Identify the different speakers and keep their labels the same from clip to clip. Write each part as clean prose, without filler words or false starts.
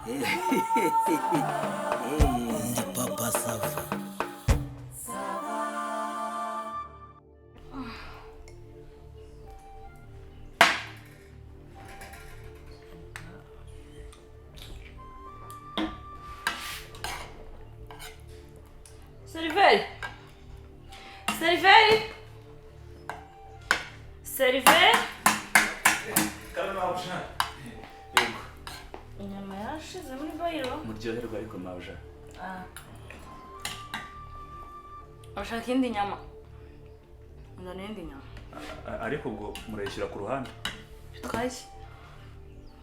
Speaker 1: Ndi Papa Sava.
Speaker 2: Seriveri, seriveri, seriveri.
Speaker 3: Yego.
Speaker 2: Inyama yashize muri bayiro.
Speaker 3: Muryoherwa ariko, mabuja.
Speaker 2: Urashaka indi nyama? Nzana indi nyama.
Speaker 3: Ariko ubwo murayishyira ku ruhande.
Speaker 2: Bitwaye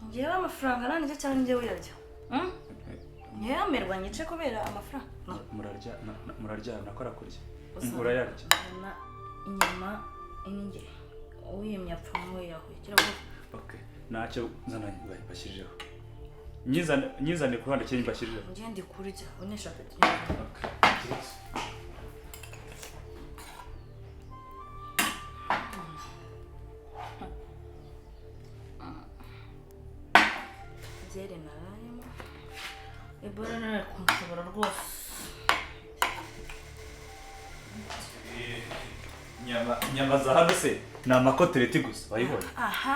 Speaker 2: ngewe amafaranga nanjye cyangwa njyewe uyarya? Hmm? Ngewe amerwa nyice kubera amafaranga, no.
Speaker 3: Murarya muraryana ko arakurya.
Speaker 2: Gusa-
Speaker 3: Urayarya.
Speaker 2: Nzana inyama inge uwiyemye apfa nk'uwiyahuye kiravuga.
Speaker 3: Okay, ntacyo, nzana bashyirijeho, nyizane, nyizane ku ruhande cyangwa mbashyirijeho?
Speaker 2: Ngewe ndi kurya unesha apeti.
Speaker 3: Okay.
Speaker 2: Byeri narayemo ebola nari kunshobora rwose.
Speaker 3: Inyama za hano se ni amakoteleti gusa wayibonye?
Speaker 2: Aha.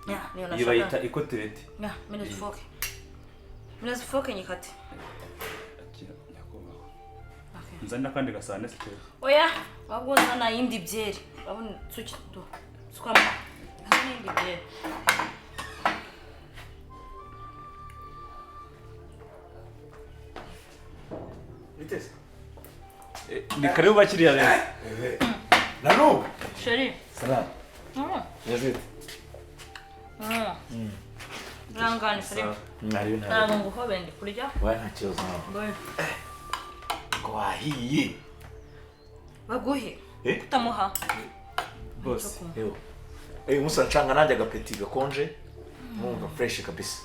Speaker 2: Ya, niyo
Speaker 3: Iyi
Speaker 2: nashaka.
Speaker 3: bayita ikoteleti.
Speaker 2: Ya, minute foke. Minute foke nyikate.
Speaker 3: Akira, nyakubahwa.
Speaker 2: Okay.
Speaker 3: Nzane n'akandi gasahane se keza?
Speaker 2: Oya, ahubwo nzana iyindi byeri. Urabona tsuki tu. Sukamo. Nzana iyindi byeri.
Speaker 4: Biteze.
Speaker 3: Ni karibu bakiriya beza.
Speaker 4: Na n'ubu.
Speaker 2: Chérie.
Speaker 4: Salamu. Yazite.
Speaker 2: Ihangane chérie.
Speaker 4: Nari nari.
Speaker 2: Ntabwo nguhobeye, ndi kurya.
Speaker 4: Waye, nta kibazo nawe.
Speaker 2: Ngoye.
Speaker 4: Ngo wahiye.
Speaker 2: Baguhe.
Speaker 4: Eh?
Speaker 2: Kutamuha.
Speaker 3: Bose.
Speaker 4: Ewo. Eh, musa ncanga nanjye agapeti gakonje. Mwumva fresh kabisa.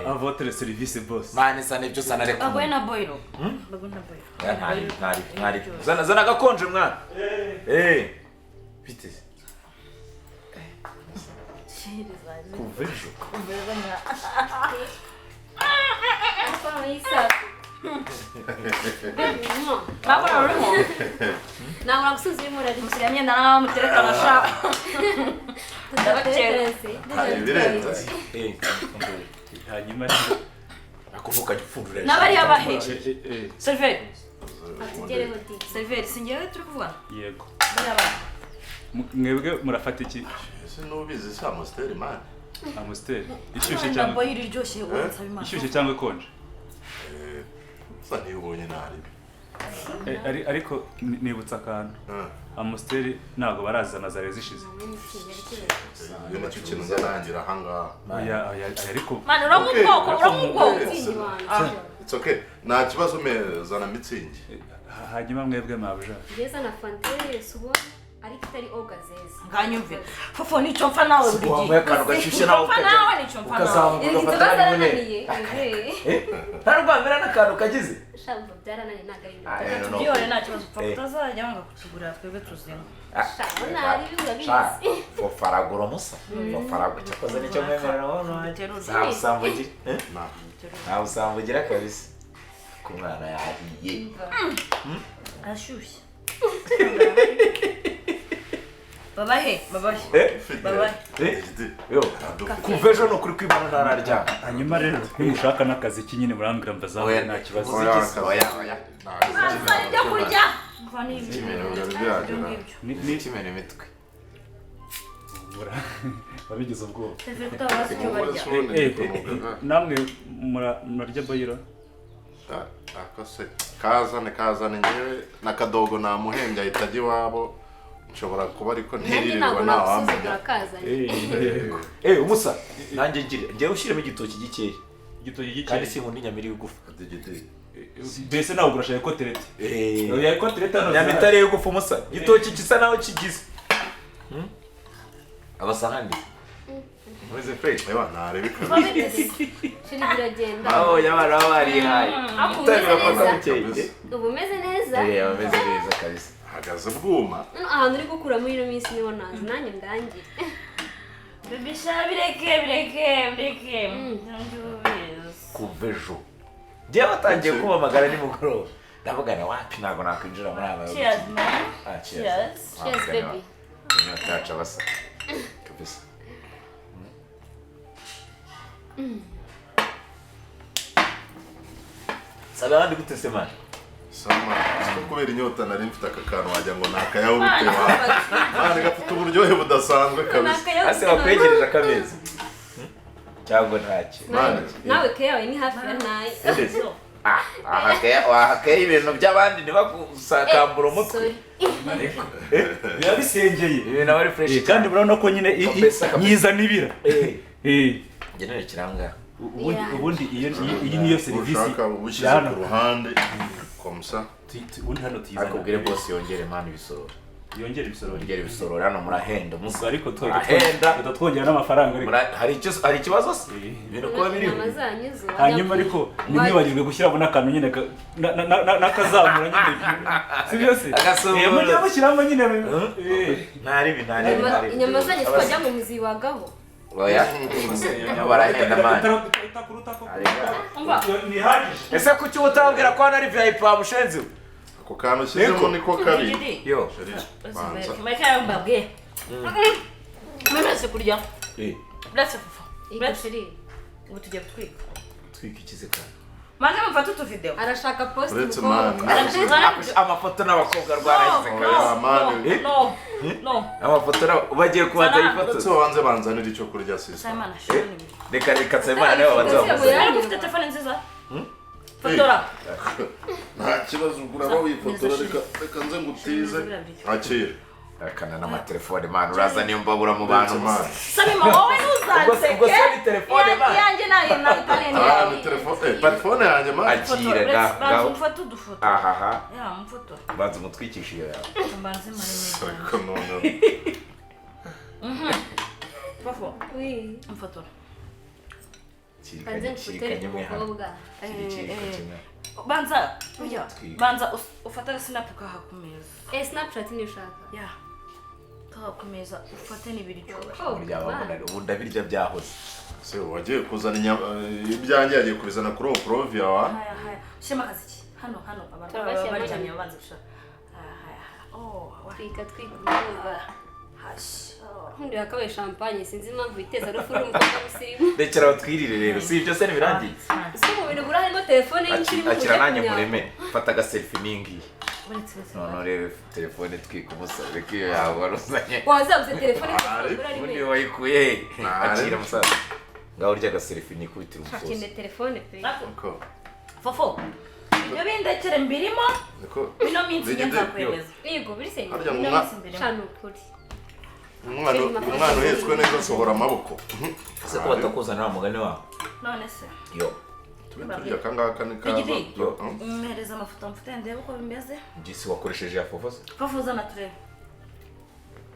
Speaker 3: À votre service, boss.
Speaker 4: Mane sana ibyo sana reka.
Speaker 2: Baguhe na boilo. Baguhe na boilo.
Speaker 4: Ya, ntari ntari ntari. Zana zana gakonje mwana. Eh. Biteze.
Speaker 2: Chérie zaje.
Speaker 4: Kuva ejo.
Speaker 2: Kumva nka.
Speaker 5: Ariko noneho isasu.
Speaker 2: Ntabwo urimo.
Speaker 5: Ntabwo nagusubiza urimo urarya.
Speaker 2: Musigaye myenda nawe mutereka na sha.
Speaker 5: Tudatekereze.
Speaker 6: Hari ibirenze.
Speaker 4: Eh.
Speaker 3: Hanyuma rero
Speaker 4: Akuvuka gipfundura.
Speaker 2: N'abariya bahe. Seriveri.
Speaker 5: Atugereho di.
Speaker 2: Seriveri, si njyewe turi kuvugana.
Speaker 3: Yego.
Speaker 2: Bariya bahe.
Speaker 3: Mwebwe murafata iki?
Speaker 6: Ese nubizi si Amstel, man?
Speaker 3: Amstel ishyushye
Speaker 2: Na
Speaker 3: cyangwa
Speaker 2: boilo iryoshye wowe nsaba Imana.
Speaker 3: Ishyushye cyangwa ikonje?
Speaker 6: Sa niyo ubonye ntari.
Speaker 3: Ariko nibutse akantu. Amstel ntabwo barazana, zari zishize.
Speaker 6: Iyo nicyo kintu njya nangira ahangaha.
Speaker 3: Oya oya, ariko
Speaker 2: Mani uranywa
Speaker 6: Okay.
Speaker 2: ubwoko, uranywa ubwoko.
Speaker 6: It's okay, nta kibazo, mezana Mützig.
Speaker 3: Hanyuma mwebwe, mabuja?
Speaker 5: Ngeza na fanta yose ubona ariko itari ogazeza.
Speaker 2: Nganyumvira. Fofo nicyo mfa nawe buri gihe.
Speaker 4: Wanyweye akantu gashyushye nawe
Speaker 2: Nicyo mfa
Speaker 4: ukajya
Speaker 2: nawe, nicyo mfa nawe.
Speaker 4: ukazamuka
Speaker 5: Erega
Speaker 4: ugafata
Speaker 5: inzoga
Speaker 4: n'imwe.
Speaker 5: zarananiye.
Speaker 4: Eh, nta rwamera n'akantu kagize.
Speaker 5: Shambo byarananiye ntabwo ari
Speaker 4: Ah,
Speaker 5: ibintu.
Speaker 6: no, no.
Speaker 2: Tubyihorere nta kibazo, upfa
Speaker 4: Eh.
Speaker 2: kutazajya wanga kutugurira twebwe tuzinywa.
Speaker 5: Shambo ntari urabizi.
Speaker 4: Fofaragura musa. Fofaragura cyakoze nicyo mwemerera wowe.
Speaker 2: Duterure.
Speaker 4: Nta busambo ugira. Eh?
Speaker 6: Na.
Speaker 4: Nta busambo ugira kabisa. Ku mwana yahiye.
Speaker 2: Arashyushye. Babahe, babahe.
Speaker 4: Eh?
Speaker 2: Babahe.
Speaker 4: Eh?
Speaker 6: Igiti.
Speaker 4: Yo. Kuva ejo ni ukuri kwibana ntararyama.
Speaker 3: Hanyuma rero nimushaka n'akazi nyine murambwira mbazamuye, nta kibazo.
Speaker 6: Oya,
Speaker 4: Oya, oya.
Speaker 2: Azana ibyo kurya. Mva n'ibyo.
Speaker 6: Ibintu byari
Speaker 2: Ibyo
Speaker 6: byagera.
Speaker 2: ngibyo.
Speaker 3: Ni
Speaker 4: Kimena imitwe.
Speaker 3: Babigize ubwoba.
Speaker 2: Seriveri kutabaza icyo barya.
Speaker 3: Namwe murarya boyiro?
Speaker 6: Ako se kazane kazane, ngewe na kadogo namuhembye ahita ajya iwabo, nshobora kuba ariko
Speaker 5: Nanjye
Speaker 6: ntiririrwa
Speaker 5: ntabwo
Speaker 6: ntawamenya.
Speaker 5: nagusuzugura kazanye.
Speaker 4: Eh, umusa. Nanjye ngira. Njyewe ushyiremo igitoki gikeya.
Speaker 3: Igitoki
Speaker 4: Kandi
Speaker 3: gikeye.
Speaker 4: sinkunda inyama iri igufa.
Speaker 6: Digidi.
Speaker 3: Mbese nawe urashaka ikoteleti?
Speaker 4: Eh.
Speaker 3: Oya, ikoteleti hano
Speaker 4: Inyama
Speaker 3: zirahari.
Speaker 4: itari igufa umusa. Igitoki gisa naho kigize. Abasahani. Meze fresh.
Speaker 6: Ewa ntarebe
Speaker 5: Kuba
Speaker 6: kabisa.
Speaker 5: biteze. Shiri biragenda.
Speaker 4: Aho yabana baba barihaye.
Speaker 5: Ariko umeze
Speaker 4: Itangira
Speaker 5: neza.
Speaker 4: kwaka bukeye.
Speaker 5: Ubu umeze neza.
Speaker 4: Eh, abameze neza kabisa.
Speaker 6: Hagaze bwuma.
Speaker 5: Hano ahantu uri gukura muri ino minsi niho nazi nanjye ndangire.
Speaker 2: Bébé sha, bireke bireke bireke. Ntabwo ubizi.
Speaker 4: Kuva ejo njyewe batangiye kumpamagara nimugoroba, ndavuga na wapi, ntabwo nakwinjira muri aba.
Speaker 2: Cheers, man.
Speaker 4: Ah, cheers.
Speaker 2: Cheers.
Speaker 5: Cheers, baby.
Speaker 4: Inyota yacu abasa kabisa. Sabe abandi gute se, man?
Speaker 6: Sama, siko kubera inyota nari mfite, aka kantu wagira ngo ni akayawurute wawe. Mani, gafite uburyohe budasanzwe kabisa.
Speaker 4: Ase wakwegereje akameza cyangwa ntacyo?
Speaker 6: Mani,
Speaker 5: Nawe ke yawe ni hafi ya nayo.
Speaker 4: Ah, ahakeye ibintu by'abandi ntibagusakambura umutwe.
Speaker 5: Sorry.
Speaker 3: Biba bisengeye.
Speaker 4: Ibintu aba ari fresh.
Speaker 3: Kandi murabona ko nyine
Speaker 4: Kabisa, kabisa.
Speaker 3: nyizana ibira.
Speaker 4: Ngenere kiranga.
Speaker 3: Ubundi
Speaker 5: Yeah.
Speaker 3: ubundi iyo iyi niyo serivisi
Speaker 6: ushaka ubushyize
Speaker 3: ya hano.
Speaker 6: ku ruhande komsa.
Speaker 3: Ubundi hano tuyizana.
Speaker 4: Akubwire boss yongere, mani, ibisorori.
Speaker 3: Yongera ibisorori.
Speaker 4: Yongere ibisorori, hano murahenda musa.
Speaker 3: Ariko
Speaker 4: Murahenda.
Speaker 3: tuhita twongera n'amafaranga ariko.
Speaker 4: Hari ikibazo se ibintu kuba biriho?
Speaker 5: Inyama zanyu zo.
Speaker 3: Hanyuma ariko ntimwibagirwe gushyiramo n'akantu nyine n'akazamura nyine, si byo se?
Speaker 4: Agasongoro.
Speaker 3: Mujye mushyiramo nyine.
Speaker 4: Ntaribi, ntaribi, ntaribi.
Speaker 5: Inyama zanyu twajya mu muzibagaho.
Speaker 4: Oya, barahenda, mani.
Speaker 2: Umva.
Speaker 3: Ntihagije.
Speaker 4: Ese kuki utababwira ko hano ari VIP, wa mushenzi we?
Speaker 6: Ako kantu ushyizemo niko kabi.
Speaker 2: Digidi.
Speaker 4: Yo.
Speaker 6: Chérie, banza.
Speaker 2: Mureke yawe mbabwiye. Muretse kurya. Uretse fufu. Uretse.
Speaker 5: Chérie.
Speaker 2: Ubu tugiye gutwika.
Speaker 4: Twika ikize kandi?
Speaker 2: Maze mufate utuvideo.
Speaker 5: Arashaka post.
Speaker 6: Uretse
Speaker 5: umukobwa.
Speaker 6: mani.
Speaker 4: Amafoto n'abakobwa rwarahise kabisa.
Speaker 6: Oya, mani.
Speaker 2: No. No.
Speaker 4: Amafoto bagiye kubanza
Speaker 2: Sana.
Speaker 6: Uretse
Speaker 4: yifotoza.
Speaker 6: banze banzanira icyo kurya, sisa.
Speaker 2: Simon ashobora ibintu.
Speaker 4: Reka, reka Nsabimana nawe babanze bamuzane.
Speaker 2: Ariko ufite telefone nziza. Fotora.
Speaker 6: Nta kibazo, uraba wifotora, reka reka nze ngutize, akira.
Speaker 4: Akana n'amatelefone, man, uraza niyo mbabura mu bantu
Speaker 6: Uretse
Speaker 4: musa.
Speaker 6: mani.
Speaker 2: Sabima, wowe ntuzaseke.
Speaker 4: Ubwo se ni telefone, man?
Speaker 2: Iyanjye nayo nayitane.
Speaker 6: Ah, ni telefone, telefone yanjye, mani.
Speaker 4: Akira
Speaker 2: Banza
Speaker 4: ngaho.
Speaker 2: umufate udufoto.
Speaker 4: Ahaha.
Speaker 2: Ya mfotora.
Speaker 4: Banza umutwikishe iyo yawe.
Speaker 2: Mbanze maremare.
Speaker 6: Ariko noneho
Speaker 2: Fofo,
Speaker 5: Oui.
Speaker 2: mfotora.
Speaker 5: Banze mfotere
Speaker 4: Kirikanye mwe hano.
Speaker 5: umukobwa.
Speaker 4: Kirikanye kimwe.
Speaker 2: Banza, oya.
Speaker 4: Twiga.
Speaker 2: Banza ufate agasinapu kaha ku meza.
Speaker 5: Snapchat niyo ushaka.
Speaker 2: Ya. Kaha ku meza ufate n'ibiryo.
Speaker 5: Oh,
Speaker 4: Burya
Speaker 5: man.
Speaker 4: babona ubu ndabirya byahoze.
Speaker 6: Se wagiye kuzana inyama, ibyanjye yagiye kubizana kuri Oprovia wa.
Speaker 2: Haya haya. Shema akaziki. Hano hano abantu baba
Speaker 5: Turabashyiramo
Speaker 2: baryamye
Speaker 5: inyama.
Speaker 2: babanza gushaka. Haya haya. Oh, wa.
Speaker 5: Twika twika umukobwa.
Speaker 2: Hash. Oh.
Speaker 5: Nkundi yakabaye champagne, sinzi impamvu yiteza rufu uri umukobwa musirimu.
Speaker 4: Rekera batwirire rero, si ibyo se ntibirangiye?
Speaker 5: Ese mu bintu buri harimo telefone y'inshirimo.
Speaker 4: Akira nanjye nkuremere, fata agaselfie n'ingiyi.
Speaker 2: Uretse uretse.
Speaker 4: None urebe telefone twika ubusa, reka iyo yawe waruzanye.
Speaker 5: Wazabuze telefone
Speaker 6: Ari,
Speaker 5: kuko ari
Speaker 4: Ubundi
Speaker 5: meza.
Speaker 4: wayikuye he?
Speaker 6: Ntari.
Speaker 4: Akira musaza, ngaho urya agaselfie nikubitira umusozi.
Speaker 5: Akeneye telefone pe.
Speaker 6: Niko.
Speaker 2: Fofo. Ibyo bindekere mbirimo.
Speaker 6: Niko.
Speaker 2: Bino minsi njye
Speaker 6: Digidi.
Speaker 2: nzakwemeza.
Speaker 5: Yego, biri se.
Speaker 6: Harya ngo
Speaker 2: Bino minsi mbirimo.
Speaker 5: Shana ukuri.
Speaker 6: Umwana uhetswe neza asohora amaboko.
Speaker 4: Ese ko batakuzanira wa mugani wawe?
Speaker 2: None se.
Speaker 4: Yo.
Speaker 6: Tube turya aka ngaka ni kaza.
Speaker 2: Digidi.
Speaker 4: Yo.
Speaker 2: Mpereza amafoto mfite ndebe uko bimeze.
Speaker 4: Ngisi wakoresheje ya fofo se?
Speaker 2: Fofo, uzana turebe.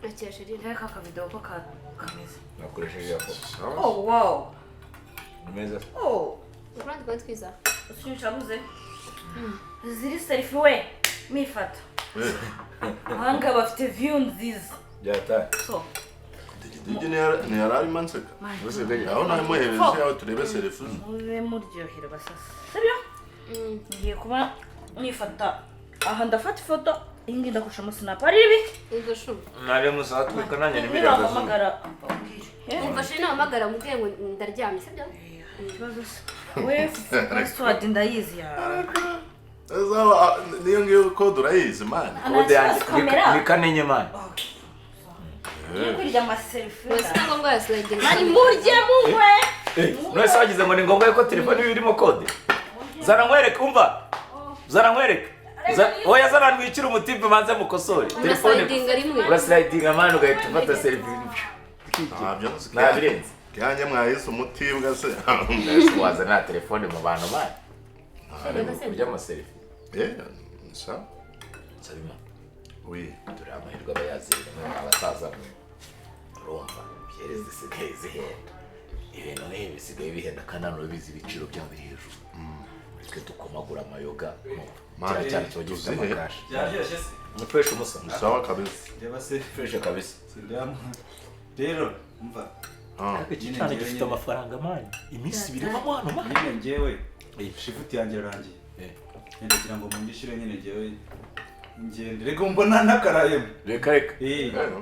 Speaker 5: Akira chérie.
Speaker 2: Ndebe ka kavidewo ko kameze.
Speaker 4: Wakoresheje ya fofo.
Speaker 2: Oh wow.
Speaker 4: Ni meza se?
Speaker 2: Oh.
Speaker 5: Urundi rwa twiza.
Speaker 2: Usinyucabuze. Ziri selfie we. Mifata. Abahanga bafite view nziza.
Speaker 4: Byataye.
Speaker 2: So,
Speaker 6: Digidi ntiyari arimo anseka. Aho namuhereje aho turebe selfie.
Speaker 2: Mube muryoherwa sasa. Sibyo? Ngiye kuba nifata. Aha ndafata ifoto, iyi ngiyi ndakushamo snap. Ari ibi?
Speaker 5: Umva shu.
Speaker 4: Nari musa twika nanjye nimira agazuba.
Speaker 2: Nibampamagara ubwire.
Speaker 5: Umva chérie, nahamagara mubwiye ngo ndaryamye, sibyo?
Speaker 2: Ikibazo se. We password ndayizi yawe.
Speaker 6: Azaba niyo ngiyo kode urayizi, mani.
Speaker 4: Kode yanjye
Speaker 2: Kamera.
Speaker 4: ni kanenye, man.
Speaker 2: Ngiye kwirya amaselfie.
Speaker 5: Wese ni ngombwa ya sliding.
Speaker 2: Mani murye munywe.
Speaker 4: None se wagize ngo ni ngombwa yuko telefone iba irimo kode? Zana nkwereke, umva. Zana nkwereke. Oya, zana ntwikire umutipe manze mukosore. Telefone
Speaker 5: Uraslidinga rimwe.
Speaker 4: uraslidinga, man, ugahita ufata selfie.
Speaker 6: Ntabyo nzi.
Speaker 4: Ntabirenze.
Speaker 6: Yanjye mwahise umutibwa se.
Speaker 4: Ese waza nta telefone mu bantu, man? Kurya amaselfie.
Speaker 6: Sa.
Speaker 4: Nsabima.
Speaker 6: Oui.
Speaker 4: Dore amahirwe aba yaziranye abasaza mwe. Urumva byeri zisigaye zihenda, ibintu nk'ibi bisigaye bihenda kandi hano urabizi ibiciro byabo biri hejuru. Twe dukomagura amayoga
Speaker 6: Mani,
Speaker 4: kiriya cyane kiba gifite
Speaker 6: tuzihe.
Speaker 4: amakashi.
Speaker 3: Byaryoshye se?
Speaker 4: Ni fresh umusa.
Speaker 6: Sawa kabisa.
Speaker 3: Reba se.
Speaker 4: Fresh kabisa.
Speaker 3: Sindamu. Rero umva.
Speaker 7: Iki cyana gifite amafaranga mani iminsi ibiri mamo hano mani
Speaker 3: nyine njyewe shifuti yanjye irarangiye ndagira ngo munyishyure nyine njyewe ngende reka mbona nakarayemo
Speaker 7: reka reka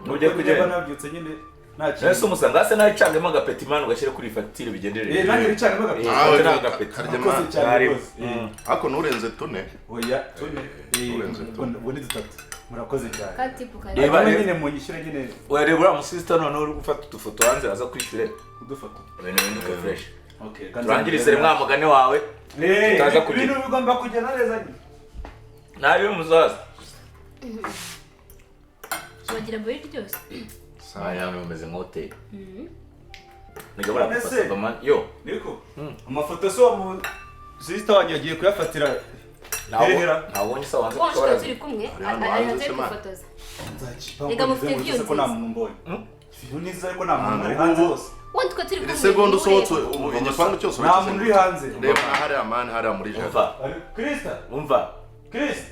Speaker 3: mujye kugenda nabyutse nyine nta kintu
Speaker 7: ese umusanga hasi nawe icangemo agapeti mani ugashyira kuri fagitire bigenderere
Speaker 3: nanjye nicangemo agapeti
Speaker 6: karya
Speaker 3: cyane rwose
Speaker 6: ariko nturenze tune
Speaker 3: oya tune ubwo ni dutatu murakoze cyane
Speaker 7: reba
Speaker 3: nyine munyishyure nyine
Speaker 7: oya reba uriya musisita noneho uri gufata udufoto hanze aza kwishyure
Speaker 3: udufoto
Speaker 7: ibintu bihinduke fresh turangirize rimwe mugani wawe tutaza kugira
Speaker 3: ibintu bigomba kugenda neza nyine
Speaker 7: nabi muzaza
Speaker 5: wagira ngo ryose
Speaker 4: saya bimeze nka hoteli
Speaker 7: nigabura gufasaba man yo
Speaker 3: niko amafoto so mu sister wanjye yagiye kuyafatira
Speaker 7: hehera ntabonye se wanze
Speaker 5: kuko turi kumwe ari kwifotoza rega mufite view
Speaker 3: nziza ko nta muntu mbonye view nziza ariko nta muntu uri hanze hose
Speaker 5: wundi twe turi kumwe
Speaker 6: segonda usohotse igipangu cyose
Speaker 3: nta muntu uri hanze
Speaker 6: reba hariya mani hariya muri jardin
Speaker 3: Krista
Speaker 7: umva
Speaker 3: Krista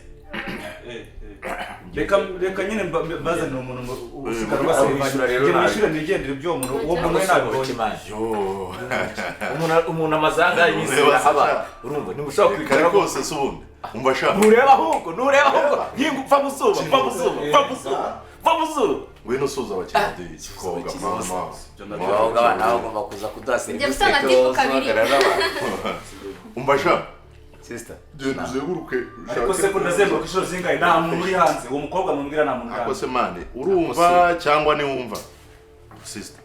Speaker 3: reka nyine mbazanira umuntu ushikara
Speaker 7: rwose
Speaker 3: rero nishyure nigendere ibyo uwo muntu uwo muntu nabibonye
Speaker 7: umuntu amazanga iminsi irahaba urumva ntimushobora
Speaker 6: kwicara rwose se ubundi umva shaka
Speaker 7: ntureba ahubwo yinga upfa muzuba upfa muzuba upfa muzuba upfa muzuba
Speaker 6: ngwino usuza abakiriya koga mama
Speaker 4: koga abana bagomba kuza kuduha serivisi
Speaker 6: umva shaka
Speaker 4: sister
Speaker 6: genda uzenguruke
Speaker 3: ariko se ko ndazenguruka inshuro zingahe nta muntu uri hanze uwo mukobwa mumbwira nta muntu uri hanze
Speaker 6: ariko se mani urumva cyangwa niwumva sister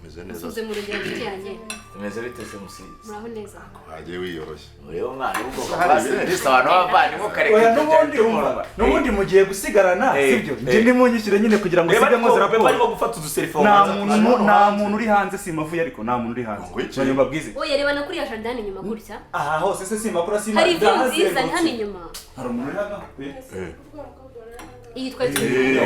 Speaker 6: umeze neza
Speaker 5: usuze mu rugero nshuti yanjye
Speaker 7: umeze bite se musizi
Speaker 5: muraho neza
Speaker 6: wagiye wiyoroshye
Speaker 4: urebe umwana w'ubwoko bwa serivisi abantu b'abavandimwe ukareka
Speaker 3: oya n'ubundi umva n'ubundi mugiye gusigarana sibyo njye nimunyishyure nyine kugira ngo usige mwoze raporo
Speaker 7: barimo gufata uduselfone
Speaker 3: nta muntu uri hanze simavuye ariko nta muntu uri hanze none mbabwize
Speaker 5: oya reba na kuriya jardin inyuma gutya
Speaker 3: aha hose se simakura sima
Speaker 5: hari view nziza ni hano inyuma
Speaker 3: hari umuntu uri hano
Speaker 5: iyi twari turi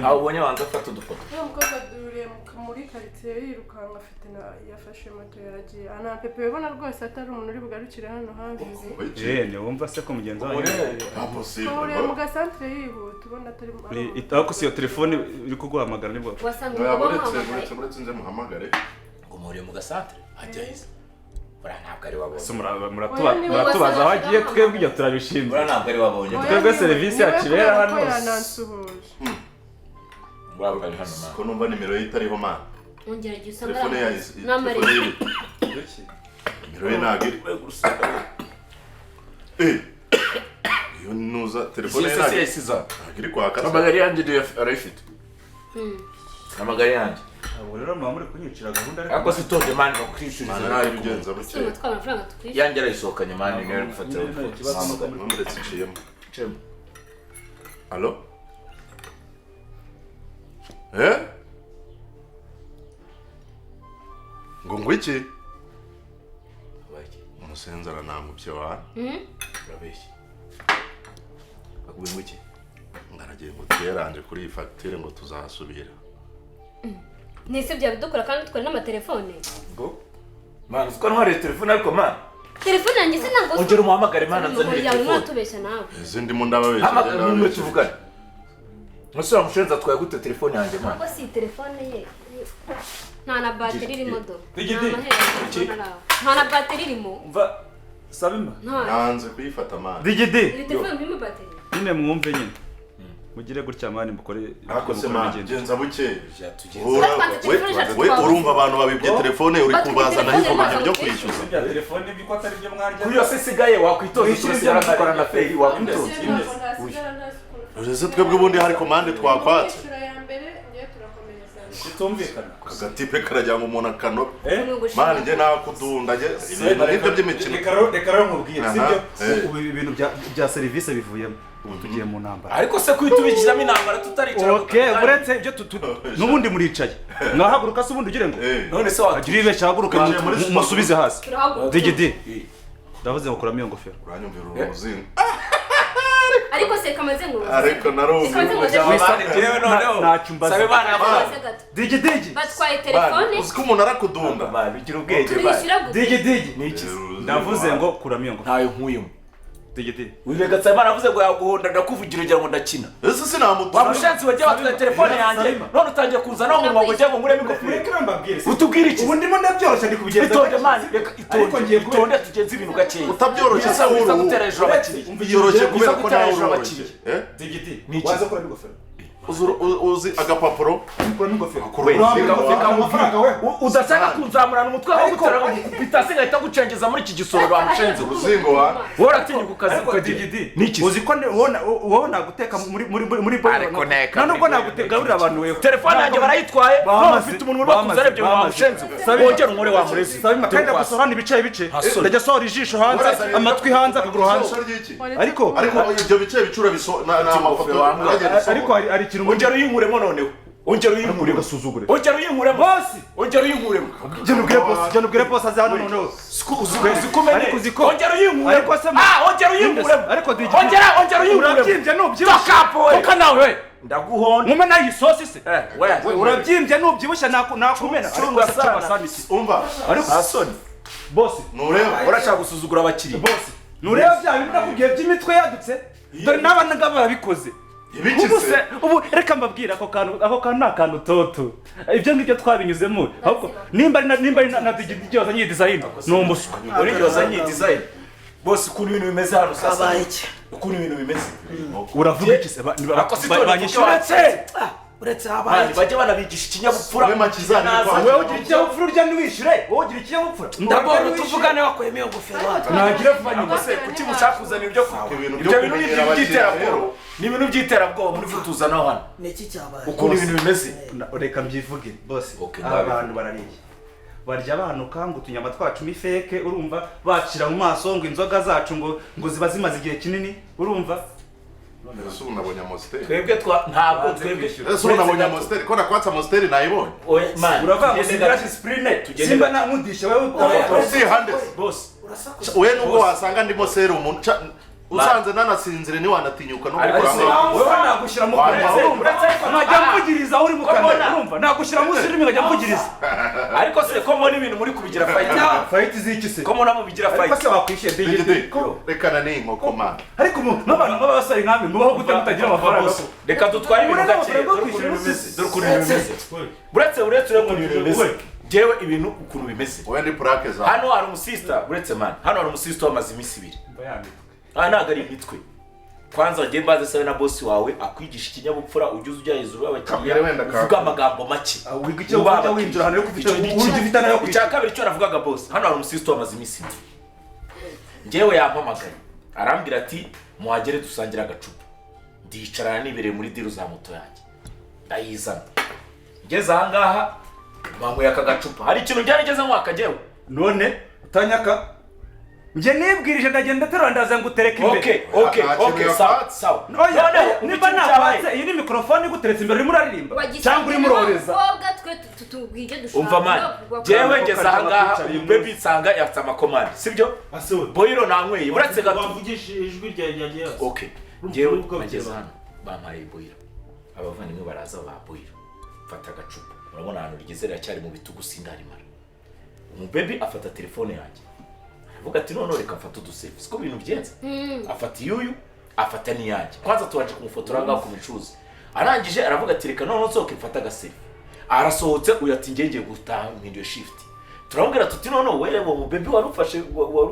Speaker 7: aho ubonye wanze afata udufoto
Speaker 8: uriya mukobwa duhuriye muri karitsiye yirukanka afite na yafashe moto yaragiye ana pepe ubona rwose atari umuntu uri bugarukire hano hafi
Speaker 3: wumva se ko mugenzi wanyu
Speaker 8: duhuriye mu gasantere yihuta ubona atari
Speaker 3: ariko si iyo telefone iri kuguhamagara nibwo
Speaker 5: wasanga umugabo wamuhamagaye
Speaker 6: uretse nze muhamagare
Speaker 4: ngo muhuriye mu gasantere ajya heza buriya ntabwo ari wabonye
Speaker 3: muratubaza aho agiye twebwe ibyo turabishinzwe
Speaker 7: buriya ntabwo ari wabonye
Speaker 3: twebwe serivisi yacu ibera hano
Speaker 6: ko numva nimero ye itariho mani
Speaker 5: ongera igihe usanga
Speaker 6: telefone ya
Speaker 5: n'amarira
Speaker 6: nimero ye ntabwo iri iyo nuza telefone ye ntabwo iri kwaka
Speaker 7: amagare yanjye arayifite amagare yanjye
Speaker 3: ntabwo rero muba muri kunyicira gahunda
Speaker 7: ariko si tonde mani bakwishyuriza
Speaker 6: nawe ugenza buke
Speaker 5: twaba amafaranga tukwishyura
Speaker 7: yanjye arayisohokanye mani niwe uri gufatira
Speaker 6: muretse iciyemo alo ngo ngwiki umusenzi aranangubye wa
Speaker 7: urabeshye bakubwiye ngo iki
Speaker 6: ngaragiye ngo tuyeranje kuri iyi fagitire ngo tuzasubira
Speaker 5: nese byabidukora kandi dukora n'amatelefone
Speaker 7: ngo mani uzi ko ntwariye telefone ariko mani
Speaker 5: telefone yanjye se ntabwo
Speaker 7: ongera umuhamagare mani anzanire
Speaker 5: yawe
Speaker 7: telefone
Speaker 5: muratubeshya nawe
Speaker 6: izindi mu ndababeshya
Speaker 7: hamagara n'umwe tuvugane umusore wamushenze atwaye gute telefone yanjye mani
Speaker 5: ahubwo si telefone ye nta na bateri irimo do nta na bateri irimo
Speaker 3: mva sabima
Speaker 6: nanze kuyifata mani
Speaker 3: digidi
Speaker 5: iri telefone irimo bateri
Speaker 3: nyine mwumve nyine mugire gutya mani mukore
Speaker 6: ariko se mani genza buke
Speaker 5: we
Speaker 6: urumva abantu babibye telefone uri kubazana hikomanya byo kwishyuza
Speaker 3: bya telefone by'uko atari byo mwarya
Speaker 7: kuri yose isigaye wakwitoza tugasigara dukora na feri wakwitoza
Speaker 6: ese twebwe ubundi hari komande twakwatse
Speaker 3: tutumvikana
Speaker 6: agatipe karajya ngo umuntu akanobe mani njye nakudunda ibintu nk'ibyo by'imikino
Speaker 3: reka rero nkubwire sibyo ubu ibintu bya serivisi bivuyemo ubu tugiye mu ntambara
Speaker 7: ariko se kuhita ubishyiramo intambara tutaricara
Speaker 3: okay uretse ibyo n'ubundi muricaye mwahaguruka se ubundi ugire ngo
Speaker 7: none se
Speaker 3: wagira ibeshya haguruka musubize hasi digidi ndavuze ngo kuramo iyo ngofero
Speaker 6: uranyumvira uruzingo
Speaker 5: ariko se kamaze ngo
Speaker 6: ariko narumva
Speaker 3: ntacyo mbaza digi digi
Speaker 5: batwaye telefone
Speaker 6: uzi ko umuntu arakudunda
Speaker 7: bigira ubwenge
Speaker 5: turishyura gute
Speaker 3: digi digi ni iki ndavuze ngo kuramo iyo ngofero
Speaker 7: ntayo nkuyemo
Speaker 3: Digidi.
Speaker 7: Wirega Nsabimana avuze ngo yaguhonda, ndakuvugira ugira ngo ndakina.
Speaker 6: Ese sinamutuza.
Speaker 7: Wamushatsi wagiye watwaye telefone yanjye, none utangiye kuzana umunwa ngo ujye ngo nkuremo ingofero.
Speaker 3: Reka mbabwire.
Speaker 7: Utubwire iki?
Speaker 3: Ubu ndimo ndabyoroshya, ndi kubigenza.
Speaker 7: Itonde mani, reka
Speaker 3: Ariko
Speaker 7: itonde.
Speaker 3: ngiye kubera-
Speaker 7: Itonde tugenze ibintu gakeya.
Speaker 6: Utabyoroshye se
Speaker 7: Wiza
Speaker 6: uru.
Speaker 7: gutera hejuru abakiriya.
Speaker 6: Byoroshye kubera ko
Speaker 7: gutera
Speaker 6: nawe
Speaker 7: hejuru
Speaker 6: uroroshye.
Speaker 7: abakiriya.
Speaker 6: Eh?
Speaker 3: Digidi.
Speaker 7: Ni iki?
Speaker 3: Waza kuramo ingofero.
Speaker 6: Uzi agapapuro?
Speaker 3: Kuramo ingofero.
Speaker 6: Kuramo
Speaker 3: Urambura
Speaker 6: ingofero.
Speaker 3: ingofero, amafaranga we.
Speaker 7: Udashaka kunzamurana umutwe aho gutera gukubita se ngahita gucengeza muri iki gisoro bamushenze.
Speaker 6: Uruzingo wa.
Speaker 7: Wowe uratinyuka ukazi
Speaker 3: Ariko
Speaker 7: ukagira.
Speaker 3: Digidi,
Speaker 7: Ni iki?
Speaker 3: uzi ko wowe naguteka muri boy.
Speaker 7: Ariko neka
Speaker 3: Nta nubwo
Speaker 7: muri boy.
Speaker 3: nagutegaburira abantu wewe.
Speaker 7: Telefone yanjye barayitwaye, none
Speaker 3: Bamaze,
Speaker 7: ufite umuntu urimo
Speaker 3: bamaze,
Speaker 7: kuza arebye ngo
Speaker 3: bamaze.
Speaker 7: wamushenze.
Speaker 3: Sabima.
Speaker 7: Wongere unkore wa murezi.
Speaker 3: Sabima, kandi ndagusohora ibice bice.
Speaker 7: Hasoni.
Speaker 3: Ndajya sohora ijisho hanze, amatwi hanze, akaguru hanze. Ariko
Speaker 6: Ariko ibyo bice bicura biso na amafoto uragenda usohora.
Speaker 3: ariko hari ikintu
Speaker 7: Ongera uyinkuremo noneho. Ongera uyinkuremo.
Speaker 3: Ugasuzugure.
Speaker 7: Ongera uyinkuremo.
Speaker 3: Bosi!
Speaker 7: Ongera uyinkuremo.
Speaker 3: Genda ubwire boss, genda ubwire boss aze hano noneho.
Speaker 7: Uzi
Speaker 3: Ariko uzi ko-
Speaker 7: Ongera uyinkuremo.
Speaker 3: Ariko se
Speaker 7: Ah, ongera uyinkuremo.
Speaker 3: Ariko Digidi.
Speaker 7: Ongera uyinkuremo.
Speaker 3: Urabyimbye nubyibushye.
Speaker 7: Toka we.
Speaker 3: Toka nawe we.
Speaker 7: Ndaguhonda.
Speaker 3: Nkume nayo isosi se.
Speaker 7: Eh, we.
Speaker 3: Urabyimbye nubyibushye nakumena.
Speaker 7: Cunga
Speaker 3: Ariko se
Speaker 7: sana.
Speaker 3: cunga sana iki?
Speaker 6: Umva.
Speaker 3: Ariko
Speaker 7: Hasoni.
Speaker 3: boss,
Speaker 6: Nureba.
Speaker 7: Urashaka gusuzugura abakiriya.
Speaker 3: boss. Nureba bya bintu nakubwiye by'imitwe yadutse. Dore n'abana ngaba barabikoze.
Speaker 6: Ibiki
Speaker 3: Ubu
Speaker 6: se?
Speaker 3: se, ubu reka mbabwire ako kantu ni akantu toto. Ibyo ngibyo twabinyuzemo. Ahubwo nimba ari na Digidi wazanye iyi design ni umuswa.
Speaker 7: Uri wazanye iyi design. Boss, ukuntu ibintu bimeze hano sasa.
Speaker 1: Habaye iki?
Speaker 7: Ukuntu ibintu bimeze.
Speaker 3: Uravuga iki se?
Speaker 7: Ako si tone
Speaker 3: Banyishyura.
Speaker 7: Uretse.
Speaker 1: Uretse habaye
Speaker 7: Mani,
Speaker 1: iki?
Speaker 7: bajye banabigisha ikinyabupfura.
Speaker 6: Ube makizani
Speaker 7: Naza.
Speaker 6: kwa-
Speaker 3: Wewe ugira ikinyabupfura urya ntiwishyure. Wowe ugira ikinyabupfura.
Speaker 1: Ndabona tuvugane wakuyemo iyo ngofero wacu.
Speaker 3: Nagira vuba nyuma.
Speaker 7: Ako se kuki mushaka kuzana ibyo
Speaker 6: Ibintu byo
Speaker 7: ibyo bintu ni
Speaker 6: kumenyera
Speaker 7: ibintu
Speaker 6: abakiriya
Speaker 7: by'iterabwoba.
Speaker 6: rero.
Speaker 7: Ni ibintu by'iterabwoba muri kutuzanaho hano.
Speaker 1: Ni iki cyabaye?
Speaker 7: Ukuntu ibintu bimeze.
Speaker 3: Reka mbyivuge boss.
Speaker 7: Okay,
Speaker 3: Aba
Speaker 7: ndabivuga.
Speaker 3: bantu barariye. Barya banuka ngo utunyama twacu ni fake, urumva bacira mu maso ngo inzoga zacu ngo ziba zimaze igihe kinini, urumva?
Speaker 6: Ese ubu nabonye Amstel.
Speaker 7: Twebwe twa ntabwo twebwe.
Speaker 6: Ese ubu nabonye Amstel ko nakwatse Amstel nayibonye.
Speaker 7: Oya, man.
Speaker 3: Uravuga ngo
Speaker 7: Tugende
Speaker 3: simbira
Speaker 7: gato.
Speaker 3: discipline.
Speaker 7: Tugende
Speaker 3: Simba
Speaker 7: gato.
Speaker 3: namudisha wewe.
Speaker 6: Si hande.
Speaker 7: Boss.
Speaker 1: Urasakuza.
Speaker 6: We nubwo wasanga ndimo serumu usanze nanasinzire ntiwanatinyuka no
Speaker 7: Ariko
Speaker 6: gukora
Speaker 7: se-
Speaker 6: amazi.
Speaker 3: Wewe nagushyira mu kanwa, urumva? Nkajya mvugiriza aho uri mu kanwa, urumva? Nagushyira mu zirimi nkajya mvugiriza.
Speaker 7: Ariko se ko mbona ibintu muri kubigira fight.
Speaker 3: Fight z'iki se?
Speaker 7: Ko mbona mubigira
Speaker 3: Ariko
Speaker 7: fight.
Speaker 3: se wakwishyuye
Speaker 6: Digidi,
Speaker 3: Digidi?
Speaker 6: rekana n'iyi nkoko man.
Speaker 3: Ariko n'abantu b'abasore nkamwe mubaho gute mutagira amafaranga?
Speaker 7: Reka dutware ibintu
Speaker 3: Urabona
Speaker 7: gakeya.
Speaker 3: amafaranga yo
Speaker 7: Dore ukuntu
Speaker 3: kwishyura
Speaker 7: ibintu bimeze. Dore ukuntu ibintu bimeze. Uretse urebe ukuntu ibintu bimeze. Jewe ibintu ukuntu bimeze.
Speaker 6: Wowe ni purake zawe.
Speaker 7: Hano hari umusista, uretse man. Hano hari umusista wamaze iminsi ibiri. Aha ntabwo ari imitwe. Kwanza wagiye mbaze sawe na boss wawe akwigisha ikinyabupfura, ujye ujya hejuru y'abakiriya
Speaker 6: Kabwire wenda ka-
Speaker 7: uvuga amagambo make.
Speaker 3: Wiga icyo ujya winjira ahantu yo kufite
Speaker 7: Icyo ni
Speaker 3: uburyo ufite nayo
Speaker 7: Icya kabiri cyo navugaga boss, hano hari umusista wamaze iminsi ibiri. Njyewe yampamagaye arambwira ati muhagere dusangire agacupa. Ndicarana nibereye muri deal za moto yanjye, ndayizana. Ngeze ahangaha banyweye aka gacupa, hari ikintu njyana ngeze nkwaka njyewe.
Speaker 3: None utanyaka njye nibwirije ndagenda ndaterura ndaza ngutereka imbere.
Speaker 7: Okay, okay,
Speaker 6: Nta kintu
Speaker 7: okay, sawa,
Speaker 6: yakwatse.
Speaker 7: sawa.
Speaker 3: Oya,
Speaker 7: Noneho
Speaker 3: niba
Speaker 7: ikintu cyabaye.
Speaker 3: nakwatse iyi ni mikorofone iguteretse imbere urimo uraririmba cyangwa urimo uroreza.
Speaker 5: Umukobwa twe tutubwira ibyo dushaka.
Speaker 7: Umva man, jewe ngeze ahangaha umubebi nsanga yafite amakomande, sibyo? Boyiro nanyweye uretse gato.
Speaker 9: Wavugishije ijwi ryawe ryagiye hasi.
Speaker 7: Okay, jewe nageze hano bampaye boyiro, abavandimwe baraza ba boyiro, mfata agacupa, urabona ahantu rigeze riracyari mu bitugu sindarimara. Umubebi afata telefone yanjye aravuga ati noneho reka mfate uduselfie, siko ibintu bigenze. Afata iyuyu, afata n'iyanjye. Kwanza tubanje kumufotora ngaho ku micuzi, arangije aravuga ati reka noneho nsohoke mfate agaselfie. Arasohotse uyu ati njye ngiye gutaha mpinduye shift. Turamubwira tuti noneho wewe uwo mubebi wari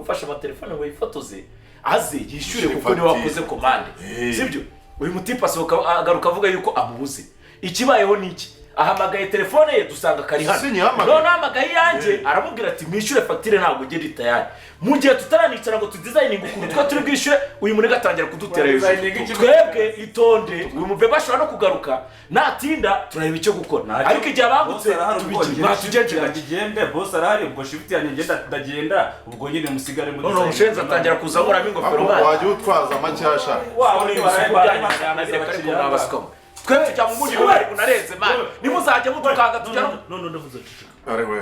Speaker 7: ufashe amatelefone ngo yifotoze aze yishyure kuko niwe wakoze komande, sibyo? Uyu mutipe asohoka agaruka avuga yuko amubuze. Ikibayeho ni iki? Ahamagaye telefone ye dusanga kari hano.
Speaker 6: Sinyihamagaye.
Speaker 7: None ahamagaye iyanjye aramubwira ati mwishyure fagitire ntabwo ugera tayari. Mu gihe tutaranicara ngo tudizayininge ukuntu twe turi bwishyure, uyu muniga atangira kudutera hejuru. Twebwe itonde, uyu mubebe ashobora no kugaruka natinda turareba icyo gukora, ariko igihe abangutse tubigira batugenje gake.
Speaker 3: Igende boss arahari, ubwo shift yanjye ngenda ndagenda, ubwo nyine musigare muri
Speaker 7: None umushenzi atangira kuza aburamo ingofero
Speaker 6: Ahubwo
Speaker 7: mwana.
Speaker 6: wajya utwaza macyasha.
Speaker 3: Waba
Speaker 7: Ni ibisuko byanyu nabireka ariko mwabasukamo. Twe tujya mu mujyi bari bunarenze mani, nimuzajya mutukanga tujya no
Speaker 9: None ndavuze ceceka.
Speaker 6: Ari we.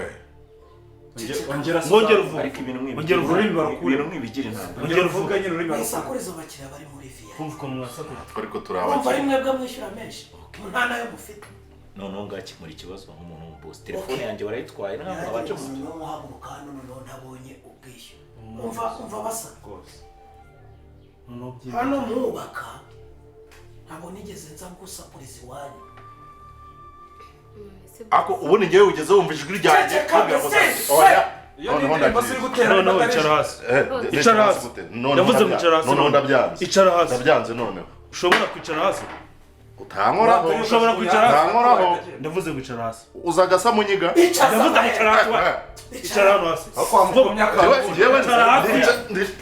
Speaker 3: Ongera
Speaker 9: Mwongere uvuge.
Speaker 7: Ariko ibintu mwibigira
Speaker 9: Ongera uvuge.
Speaker 3: Ururimi barukure.
Speaker 7: Ibintu mwibigira inama.
Speaker 3: Ongera uvuge nyine ururimi barukure.
Speaker 1: Mwisakuriza abakiriya bari muri viya.
Speaker 9: Kumva ukuntu mwasakuje.
Speaker 6: Ariko turi
Speaker 1: Urumva ari
Speaker 6: abakiriya.
Speaker 1: mwebwe mwishyura menshi. Nta nayo mufite.
Speaker 7: Noneho ngakemura ikibazo nk'umuntu w'umubosi, telefone yanjye barayitwaye ntabwo
Speaker 1: Ntihagire
Speaker 7: nabanje
Speaker 1: umuntu n'umwe uhaguruka hano noneho ntabonye ubwishyu. Umva basa.
Speaker 3: Rwose.
Speaker 9: Noneho byibura.
Speaker 1: Hano mwubaka ntabwo nigeze nza gusakuriza iwanyu.
Speaker 6: Ako ubundi ngewe ugeze wumva ijwi ryanjye
Speaker 1: Ceceka
Speaker 6: nkabwira ngo
Speaker 1: mbese!
Speaker 6: oya.
Speaker 3: Iyo ni
Speaker 6: Noneho
Speaker 3: indirimbo
Speaker 6: ndagiye.
Speaker 3: ziri gutera
Speaker 9: Noneho
Speaker 3: atari
Speaker 9: icara hasi.
Speaker 6: Eh,
Speaker 9: Icara hasi.
Speaker 6: gute? Noneho
Speaker 9: Yavuze ngo icara hasi.
Speaker 6: Noneho ndabyanze.
Speaker 9: Icara hasi.
Speaker 6: Ndabyanze noneho.
Speaker 9: Ushobora kwicara hasi.
Speaker 6: Utankoraho.
Speaker 9: Ushobora kwicara hasi.
Speaker 6: Utankoraho.
Speaker 9: Ndavuze ngo icara hasi.
Speaker 6: Uzaga sa munyiga.
Speaker 1: Icaza
Speaker 9: Ndavuze ngo icara hasi. Icara hano hasi.
Speaker 6: Jewe
Speaker 9: Icara hasi.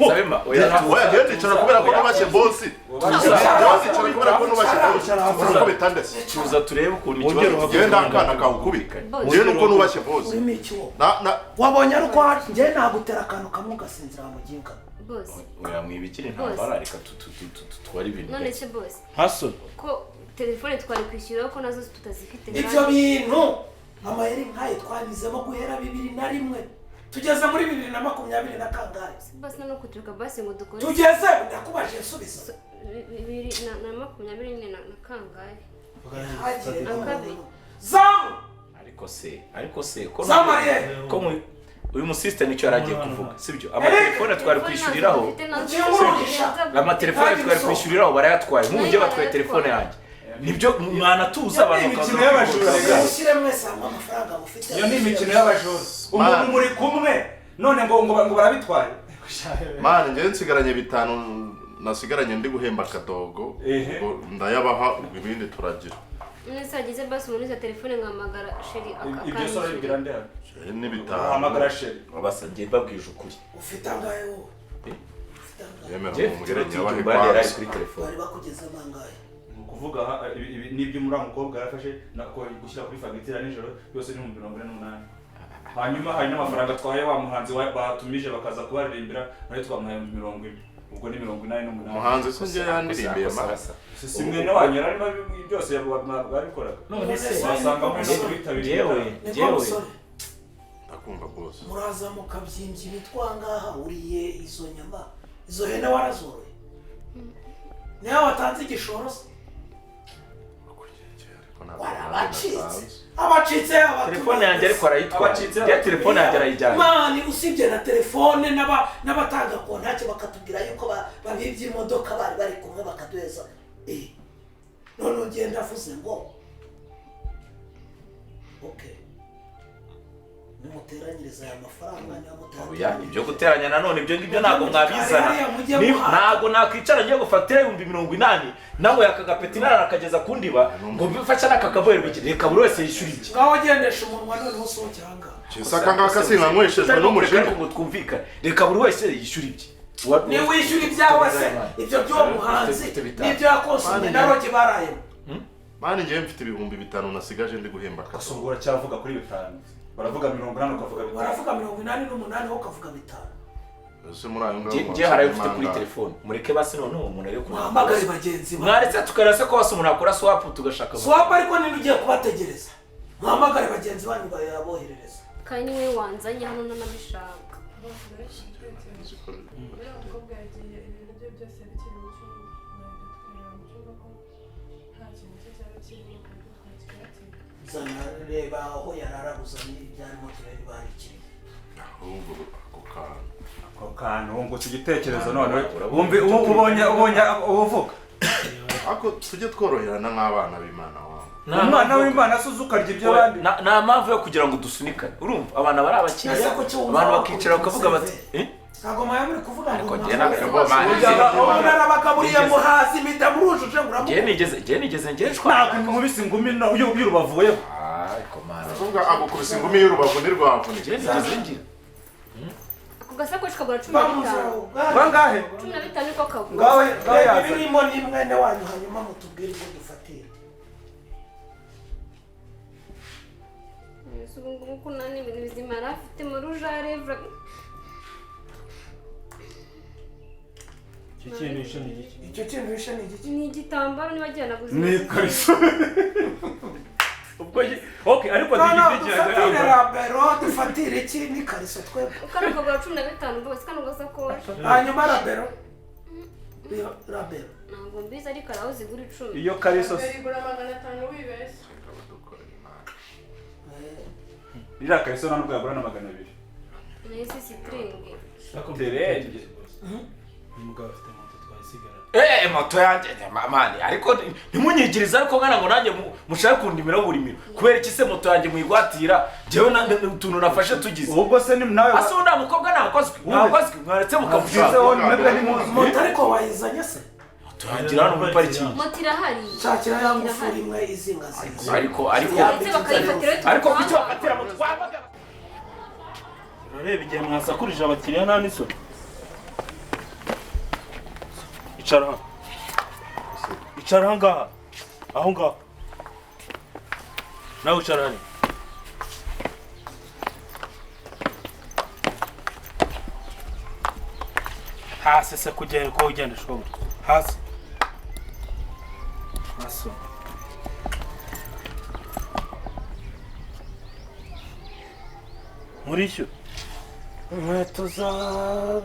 Speaker 7: Sabima, oya tuza.
Speaker 6: Oya jewe ndicara kubera ko nubashye bosi. Jewe ndicara kubera ko nubashye bosi. Urakubita ndese.
Speaker 7: Tuza turebe ukuntu
Speaker 9: Wongere
Speaker 7: ikibazo
Speaker 9: uhaguruke.
Speaker 6: Jewe nta kana kawukubika. Jewe nuko nubashye bosi.
Speaker 1: Urimo iki wowe?
Speaker 6: Na na
Speaker 1: Wabonye ari uko njye nagutera akantu kamwe ugasinzira mu ginka.
Speaker 5: Boss,
Speaker 7: oya mwibikire intambara, reka tutware ibintu
Speaker 5: none
Speaker 7: gake.
Speaker 5: se boss,
Speaker 9: Hasoni.
Speaker 5: ko telefone twari kwishyuraho ko nazo tutazifite?
Speaker 1: Ibyo bintu amayeri nk'ayo twanyuzemo guhera 2001 tugeze muri 2020 na kangahe?
Speaker 5: Basi no kuturuka basi ngo dukore.
Speaker 1: Tugeze ndakubaje nsubiza.
Speaker 5: 2024 na kangahe?
Speaker 1: Hagiye
Speaker 5: Akabi.
Speaker 1: Zamu.
Speaker 7: Ariko se ko
Speaker 1: Zamariye.
Speaker 7: ko uyu musiste nicyo yari agiye kuvuga, sibyo? Amatelefone twari kwishyuriraho, amatelefone twari kwishyuriraho barayatwaye. Nk'ubu njye batwaye telefone yanjye, nibyo mwanatuza abantu
Speaker 3: Imikino
Speaker 7: bakaza
Speaker 3: y'abajura.
Speaker 7: kugura.
Speaker 1: Mushyire mwese hamwe amafaranga mufite.
Speaker 3: Iyo ni imikino y'abajura. Umuntu muri kumwe none ngo barabitwaye.
Speaker 6: Mani njyewe nsigaranye 5 nasigaranye ndi guhemba akadogo.
Speaker 3: Ehe.
Speaker 6: Ubwo ndayabaha, ubwo ibindi turagira.
Speaker 5: None ageze basi umuntu izo telefone nkahamagara sheri
Speaker 3: Ibyo se urabibwira nde hano?
Speaker 6: Ni 5.
Speaker 3: Uhamagara sheri.
Speaker 7: Basa njye mbabwije ukuri.
Speaker 1: Ufite angahe wowe? Ufite angahe?
Speaker 6: Yemera
Speaker 7: Njye
Speaker 6: umubwire
Speaker 7: mfite
Speaker 6: nyabahe
Speaker 7: inoti yari
Speaker 6: kwanza.
Speaker 7: kuri telefone.
Speaker 1: Bari bakugezemo angahe?
Speaker 3: Ni ukuvuga aha, ibi n'ibyo muri uriya mukobwa yarafashe nako gushyira kuri fagitire ya nijoro yose ni 48,000. Hanyuma hari n'amafaranga twahaye wa muhanzi batumije bakaza kubaririmbira, nayo twamuhaye 40,000. Ubwo ni 88.
Speaker 6: Umuhanzi se njye yandirimbiye ma.
Speaker 3: Si mwene wanyu yari arimo byose babikoraga.
Speaker 7: None se
Speaker 3: wasanga muri no kubitabira.
Speaker 7: Njyewe
Speaker 1: Niko
Speaker 7: njyewe
Speaker 1: musore.
Speaker 6: Ndakumva boss.
Speaker 1: Muraza mukabyimbya imitwe ahangaha, uriye izo nyama, izo hene warazoroye, niwe watanze igishoro se? Warabacitse, abacitse.
Speaker 7: Telefone yanjye ariko arayitwaye.
Speaker 3: Abacitse.
Speaker 7: Ya telefone yanjye arayijyanye.
Speaker 1: Mani usibye na telefone n'abatanga kontake bakatubwira yuko babibye imodoka bari bari kumwe bakaduheza. None ugenda avuze ngo okay, nimuteranyiriza aya mafaranga niba
Speaker 7: Oya,
Speaker 1: mutayateranyirije.
Speaker 7: ibyo guteranya nanone ibyo ngibyo ntabwo mwabizana.
Speaker 1: Hariya mujye muhaha.
Speaker 7: Ntabwo nakwicara ngiye gufatira 80,000 nawe akagapeti narara akageza ku ndiba ngo bifashe n'akakavuye rw'iki. Reka buri wese yishyure ibye.
Speaker 1: Ngaho gendesha umunwa noneho usohoke ahangaha.
Speaker 6: Kisaka ngaka sinanyweshejwe n'umujinya.
Speaker 7: Ariko ngo twumvikane, reka buri wese yishyure ibye.
Speaker 1: Niba wishyura ibyawe se, ibyo by'uwo muhanzi n'ibyo yakonsomye na rogi barayemo.
Speaker 6: Mani njyewe mfite 5,000 nasigaje ndi guhemba akadogo.
Speaker 3: Ubwo uracyavuga kuri 5. Baravuga 80 ukavuga 5.
Speaker 1: Baravuga 88 wowe ukavuga 5.
Speaker 6: Ese muri ayo ngayo
Speaker 7: Njye hari ayo mfite kuri telefone. Mureke basi noneho umuntu ari kumwe.
Speaker 1: Muhamagare bagenzi bawe.
Speaker 7: Mwaretse tukareba se ko basi umuntu akora swap tugashaka.
Speaker 1: Swap ariko nini ugiye kubategereza. Muhamagare bagenzi banyu bayaboherereza.
Speaker 5: Kandi niwe wanzanye hano nanabishaka.
Speaker 8: Uriya mukobwa yagiye ibintu bye byose bikiri mu cyumba, ntabwo twareba mu cyumba ko nta kintu cye cyaba kirimo ku buryo twakiyakira.
Speaker 1: Zana reba aho yararaguzanye ibyarimo turebe barikirimo.
Speaker 6: Ahubwo ako kantu.
Speaker 3: Ako kantu wungutse igitekerezo none wumvi ubonye uvuga.
Speaker 6: Ako tujye tworoherana nk'abana b'Imana wawe.
Speaker 3: Umwana w'Imana asuze ukarya iby'abandi.
Speaker 7: Nta mpamvu yo kugira ngo dusunikane. Urumva abantu bari abakiriya,
Speaker 1: Ese kuki wumva
Speaker 7: abantu bakicara bakavuga bati
Speaker 1: wakubita Ntabwo mwaba muri kuvuga ngo
Speaker 7: Ariko njye
Speaker 1: umuntu arabagaburiye muhazi imida murujuje ngo
Speaker 7: Njye
Speaker 1: uramuha.
Speaker 7: nigeze njye nshwana.
Speaker 3: Ntabwo nkubise ingumi y'urubavu weho.
Speaker 7: Ariko mana.
Speaker 6: Kuvuga agukubise ingumi y'urubavu ntirwavunika.
Speaker 7: Njye nigeze ngira.
Speaker 5: Ako gasakoshi kagura 15.
Speaker 3: Bangahe?
Speaker 5: 15 niko kagura.
Speaker 3: Ngawe ngawe
Speaker 1: Reba
Speaker 3: yaza.
Speaker 1: ibirimo ni mwene wanyu hanyuma mutubwire ibyo dufatira.
Speaker 5: Ese ubu ngubu ko nta n'ibintu bizima yari afite muri rouge à lèvres.
Speaker 9: Icyo kintu wishe ni igiki?
Speaker 1: Icyo kintu wishe ni igiki?
Speaker 5: Ni igitambaro niba agihanaguza.
Speaker 3: Ni ikariso. Ubwo okay ariko
Speaker 1: No, no,
Speaker 3: digidi
Speaker 1: dufatire rabero, dufatire iki n'ikariso twebwe.
Speaker 5: Kano kagura 15 rwose kano gasakoshi.
Speaker 1: Hanyuma rabero. Iyo rabero.
Speaker 5: Ntabwo mbizi ariko hari aho zigura 10.
Speaker 3: Iyo kariso
Speaker 8: Mbere igura 500 wibeshye.
Speaker 3: Iriya kariso nta nubwo yagura na 200.
Speaker 5: Nahise sitiringi.
Speaker 3: Terenge.
Speaker 9: Uyu mugabo afite moto twagiye.
Speaker 7: Moto yanjye mani, ariko ntimunyigirize, ariko nkana ngo nanjye mushake kundimira buri miro. Kubera iki se moto yanjye muyigwatira? Njyewe utuntu nafashe tugize.
Speaker 3: Ubwo se ni nawe
Speaker 7: ase undi mukobwa nakozwe mwaretse mukamushaka.
Speaker 1: Moto ariko wayizanye se?
Speaker 7: Moto yanjye hano muri parikingi.
Speaker 5: Moto irahari.
Speaker 1: Shakira ya ngufuri imwe izingazinze.
Speaker 7: Ariko kuki wakatira moto?
Speaker 9: Urareba igihe mwasakurije abakiriya nta n'isoni. Icara hano. Icara aha ngaha. Aho ngaho. Nawe icara hano. Hasi se kugenda uko ugenda ushobora. Hasi. Hasi. Murishyura.
Speaker 1: Inkweto za 5,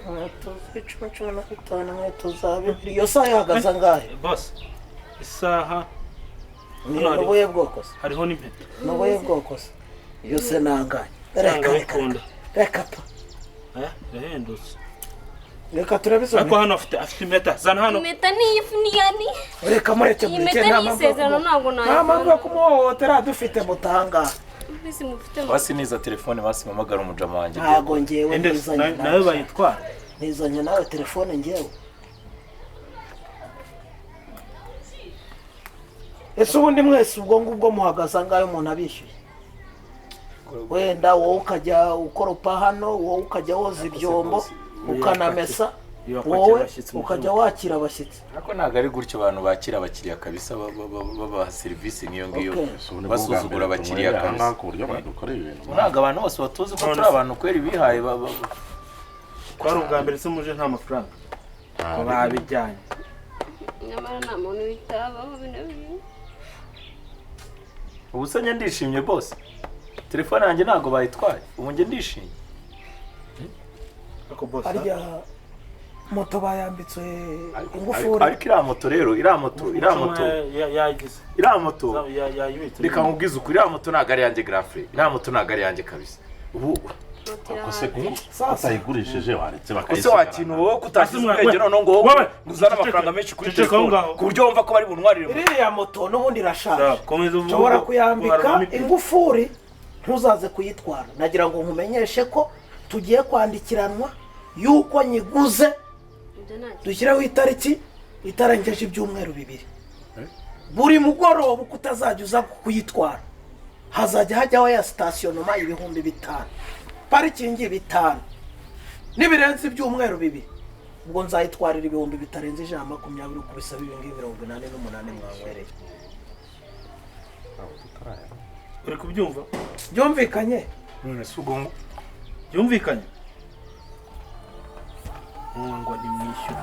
Speaker 1: inkweto za 10, 15, inkweto za 2. Iyo saha ihagaze angahe?
Speaker 9: Boss, isaha
Speaker 1: ni ubuhe bwoko se?
Speaker 9: Hariho n'impeta.
Speaker 1: Ni ubuhe bwoko se? Iyo se ni angahe? Reka pa.
Speaker 9: Irahendutse.
Speaker 1: Reka turebe izo.
Speaker 9: Ariko hano afite impeta. Zana hano.
Speaker 5: Impeta ni ifu ni yani.
Speaker 1: Reka mureke
Speaker 5: mureke. Impeta ni isezerano ntabwo nayo.
Speaker 1: Nta mpamvu yo kumuhohotera dufite mutanga.
Speaker 7: Basi niza telefone basi mpamagara umujama wanjye.
Speaker 1: Ntago ngewe nizanye
Speaker 9: nawe bayitwara.
Speaker 1: Nizanye nawe telefone ngewe. Ese ubundi mwese ubwo ngubwo muhagaze angahe umuntu abishyuye? Wenda wowe ukajya ukoropa hano, wowe ukajya woza ibyombo, ukanamesa, wowe ukajya wakira abashyitsi.
Speaker 7: Ariko ntabwo ari gutyo abantu bakira abakiriya kabisa, babaha serivisi nk'iyo ngiyo, basuzugura abakiriya kabisa.
Speaker 6: Ku buryo badukorera ibintu.
Speaker 7: Ntabwo abantu bose batuzi ko turi abantu kwera ibihaye.
Speaker 9: Kwari ubwa mbere se muje nta mafaranga babijyanye.
Speaker 5: Nyamara nta muntu witabaho bino bintu.
Speaker 7: Ubu se njye ndishimye bose. Telefone yanjye ntabwo bayitwaye. Ubu njye ndishimye.
Speaker 9: Ariko boss,
Speaker 1: harya moto bayambitswe ingufuri.
Speaker 7: Ariko iriya moto rero, iriya moto iriya moto reka nkubwize ukuri, iriya moto ntabwo ari yanjye Grand Frere, iriya moto ntabwo ari yanjye kabisa. Ubu
Speaker 6: utayigurishije waretse bakayisigarana.
Speaker 7: Ese wakintu wowe kutashyize ubwenge noneho ngo wowe uzane amafaranga menshi kuri telefone ku buryo wumva ko bari buntwarire.
Speaker 1: Iriya moto n'ubundi irashaje, nshobora kuyambika ingufuri ntuzaze kuyitwara. Nagira ngo nkumenyeshe ko tugiye kwandikiranwa yuko nyiguze, dushyireho itariki itarengeje ibyumweru 2. Buri mugoroba uko utazajya uza kuyitwara hazajya hajyaho ya sitasiyo 5,000, parikingi 5,000. Nibirenze ibyumweru 2 ubwo nzayitwarira ibihumbi bitarenze 120 ukubisa ibi ngibi 88 mwanywereye.
Speaker 9: Uri kubyumva?
Speaker 1: Byumvikanye?
Speaker 9: None se ubwo byumvikanye? Ngo nimwishyure.